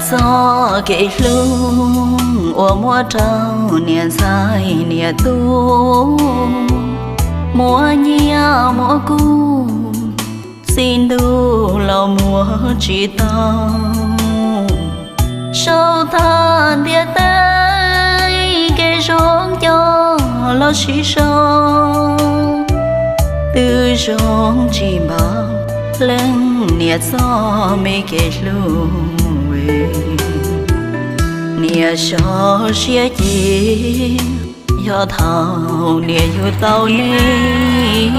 Txoj kev hlub uas muab rau niam ntxhais niam tub, muab nyiaj muab kub, txij ntuj los muab tsis tau. Sau tag ntiaj teb kev zoo coj los sib sau, twb zoo tsis npaum leej niam txoj me kev hlub. Niam sau siab cia, yog thaum niam yug tau neb,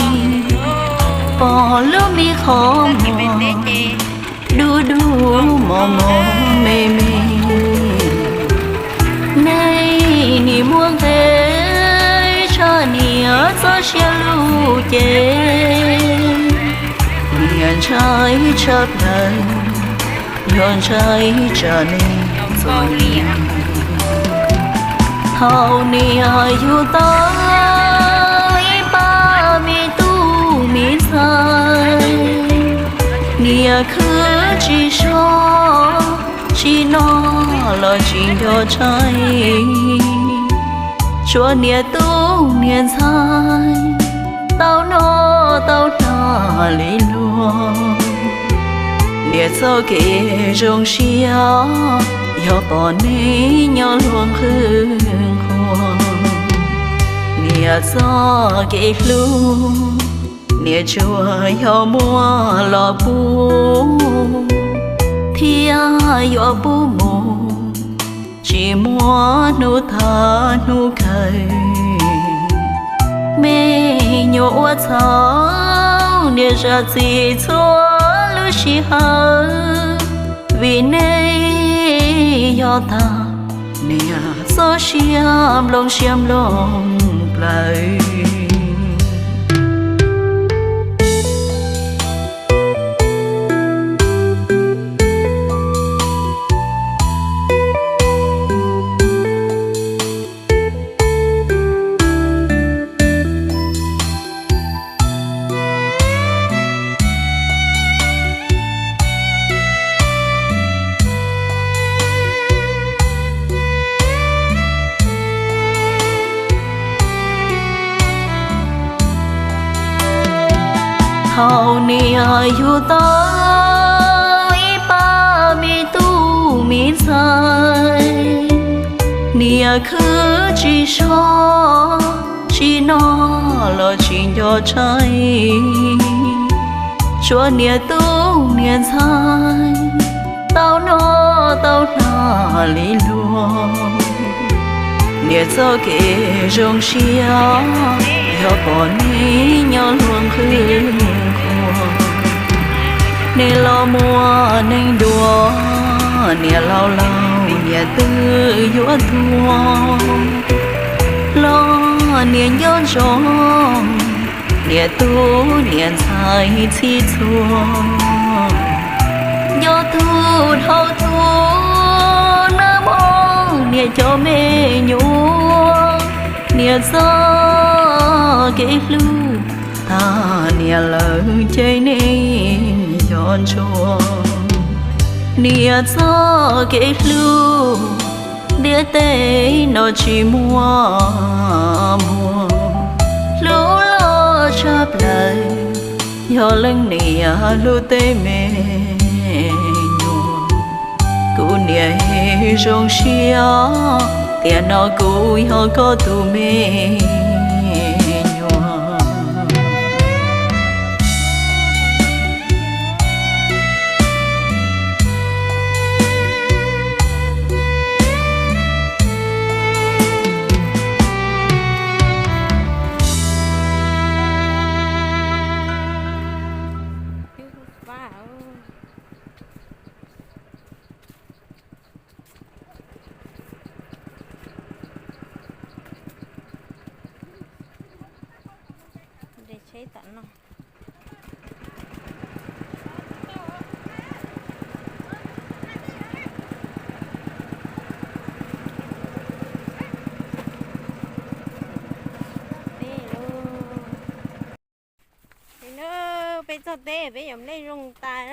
pom lub me qhov muag dub dub mos mos me me. Neb nim muaj nqis tshaj niam txoj sia lub cev. Niam ntshai tshaj plaws, yog ntshai tsam neb txom nyem. Thaum niam yug tau ib pab me tub me ntxhais, niam khwv tsis so, tsis noj los tsis nco tshaib. Tsuav niam tub niam ntxhais tau noj tau hnav li luag. Niam txoj kev zoo siab yog pom neb nyob luag nqhwv nqhuav. Niam txoj kev hlub, niam tsuas yog muab los pub thiab yuav pub mus, tsis muab hnub tag hnub kawg. Me nyuam ua txhaum niam zam txim txhua lub sij hawm, vim neb yog tag niam txoj sia nplooj siab nplooj plawv. Thaum niam yug tau ib pab me tub me ntxhais, niam khwv tsis so, tsis noj los tsis nco tshaib. Tsuav niam tub niam ntxhais tau noj tau hnav li luag. Niam txoj kev zoo siab yog pom neb nyob luag nqhwv nqhuav. Neb los muaj neeg dua, niam laus laus niam twb yuav tuag. Los niam nco ntsoov niam tub niam ntxhais txhij txhua, nco tus dhau tus nab mob niam cov me nyuam. Niam txoj kev hlub tag niam lawm ces neb yog ntsuag. Niam txoj kev hlub ntiaj teb no tsis muaj muag, hlub loj tshaj plaws yog leej niam hlub tej me nyuam. Kuv niam zoo siab, tiam no kuv yog koj tus me nyuam. Tsheb tom no. Peb txog teb peb yuav nplej zoo tas.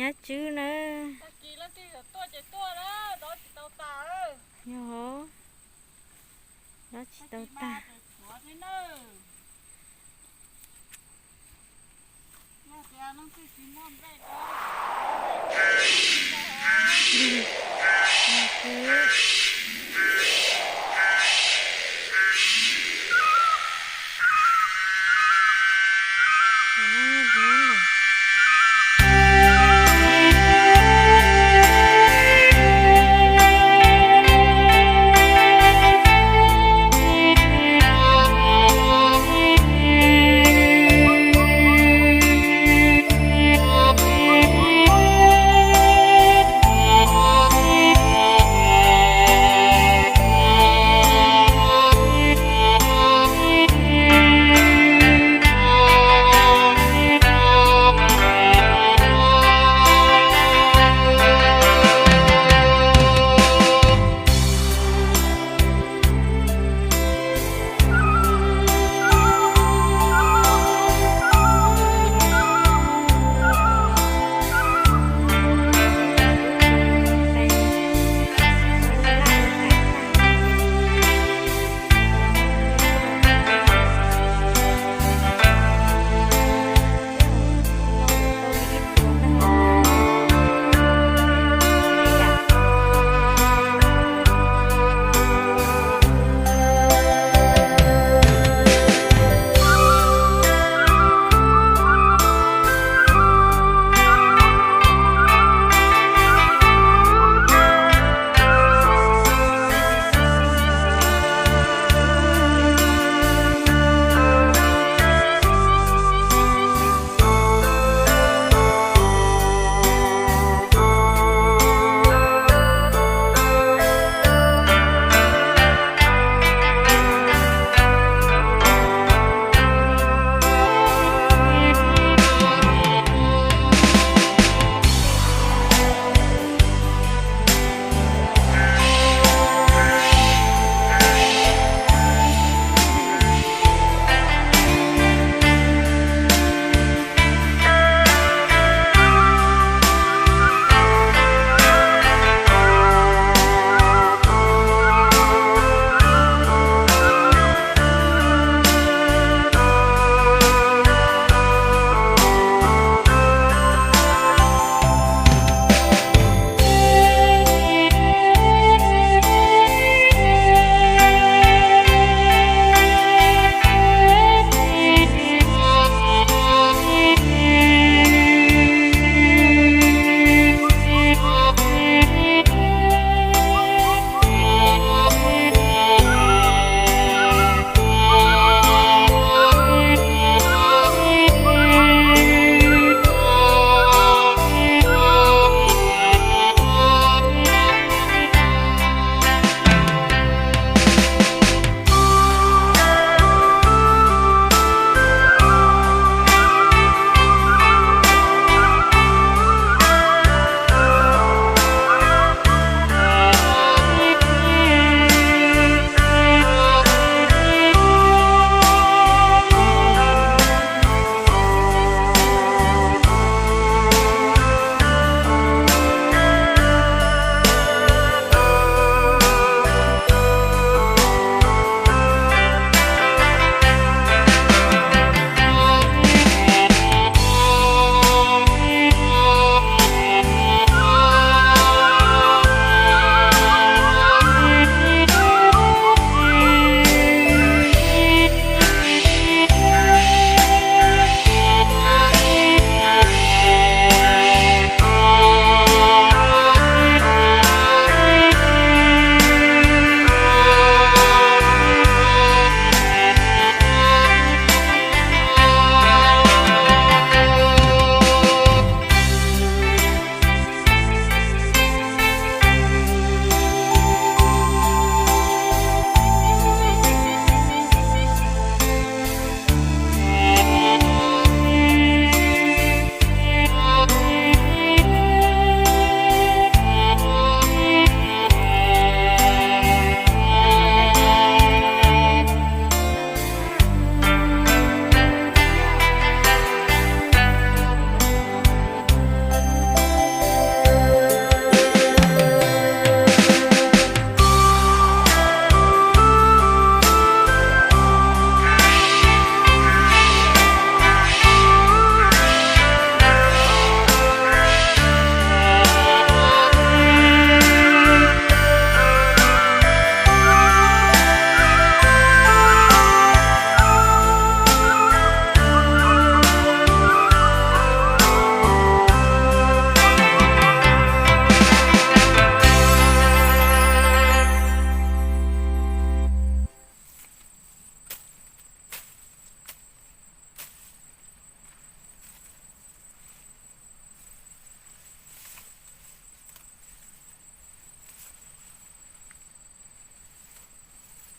Dab Tswb na. Yog, dob tsis tau tag.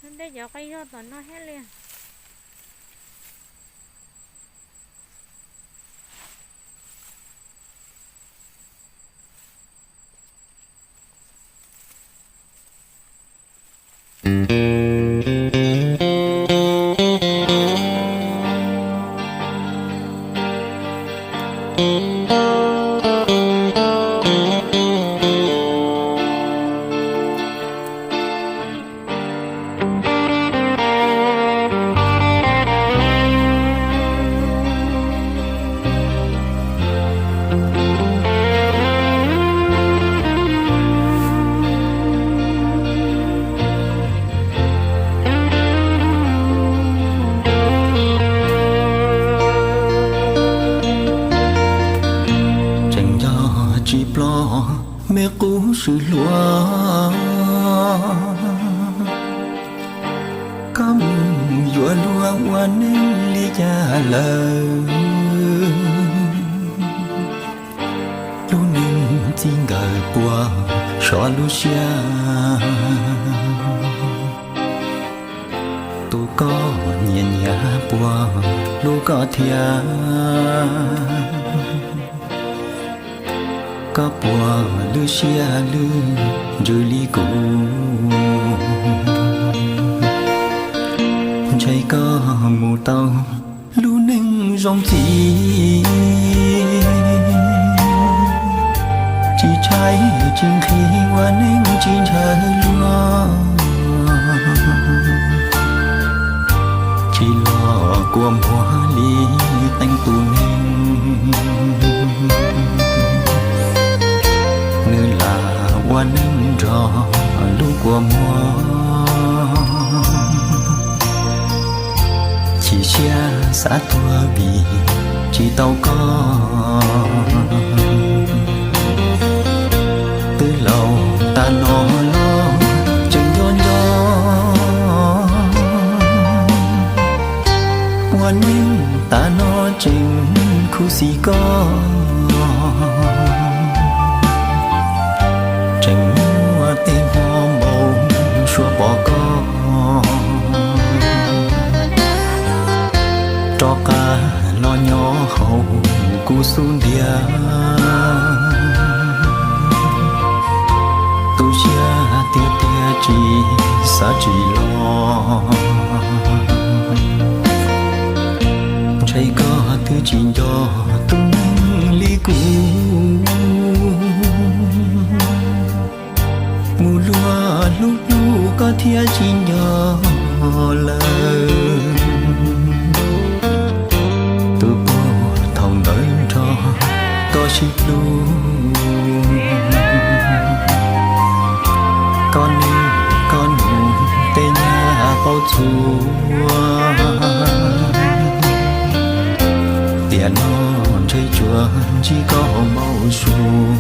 Ntej cov qe zog tom no thiab li. Tseem nco tsis ploj me qub swb hluas, koj mus yuav luag ua neej li cas lawm. Lub neej txij nkawm puas sov lub siab, tus koj nyiam nyiam puas hlub koj thiab, koj puas lwj siab lwj ntsws li kuv. Ntshe koj mus tau lub neej zoo txiv, tsis tshaib tsis nqhis ua neej tsis ntshaw luag, tsis los kua muag li teeb tus neeg. Nws lam ua neej nrog lub kua muag, chim siab xav tuag vim tsis tau koj. Twb laus tas no los tseem nco nco, ua neej tas no tseem khuv xim koj. Tseem muaj tej hmo npau suav pom koj rov qab los nyob hauv kuv xub ntiag. Tu siab tiag tiag tsis xav tsim los, ntshe koj twb tsis nco tus neeg li kuv. Mus luag hlub hlub koj thiaj tsis nco lawm. Tus puag thaum ntawd nrog koj sib hlub, koj niam koj nus tej nyab paub txhua. Tiam no ntshe tsuas ntsib koj hauv npau suav.